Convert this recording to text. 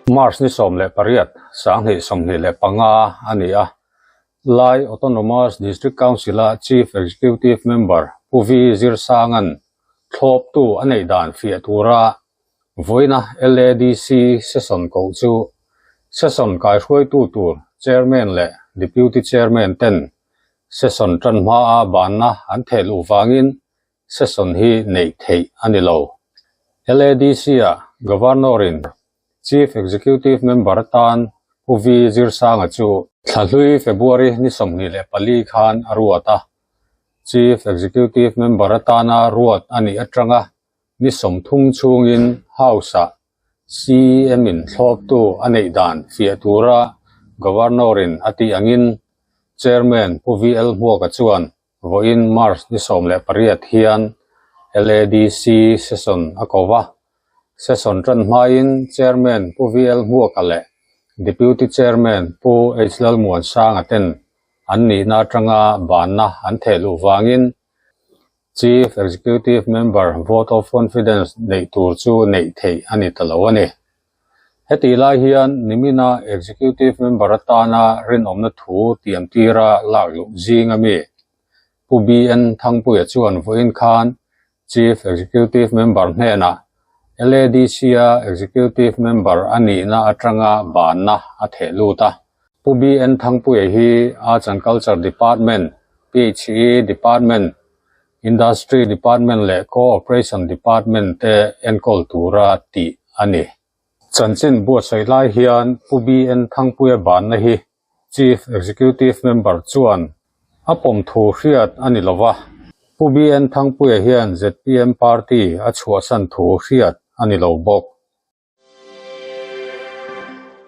March ni 18, 2025 a ni a, Lai Autonomous District Council-a Chief Executive Member Pu V Zirsanga'n thlawptu a neih dan fiah tura vawiina LADC session koh chu session kaihruaitu tur Chairman leh Deputy Chairman ten session tan hmaa banna an theh luh vangin session hi neih theih a ni lo. LADC-ah Governor-in Chief Executive Member atan Pu V Zirsanga chu thlahlui February ni 24 khan a ruat a. Chief Executive Member atana ruat a nih atanga ni 30 chhungin House-ah CEM-in thlawptu a neih dan fiah tura Governor-in a tih angin Chairman Pu VL Hmuaka chuan vawiin March ni 18 hian LADC session a ko va. Session tan hmain Chairman Pu VL Hmuaka leh Deputy Chairman Pu H Lalmuansanga ten an nihna atanga banna an theh luh vangin Chief Executive Member vote of confidence neih tur chu neih theih a ni ta lo a ni. Hetih lai hian nimina Executive Member atana rinawmna thu tiam tira lak luh zing a mi Pu BN Thangpuia chuan vawiin khan Chief Executive Member hnenah LADC-a Executive Member a nihna atanga banna a theh lut a. Pu BN Thangpuia hi Arts and Culture Department, PHE Department, Industry Department leh Co-operation Department te enkawl tura tih a ni. Chanchin buatsaih lai hian Pu BN Thangpuia banna hi Chief Executive Member chuan a pawm thu hriat a ni lova, Pu BN Thangpuia hian zpm Party a chhuahsan thu hriat a ni lo bawk.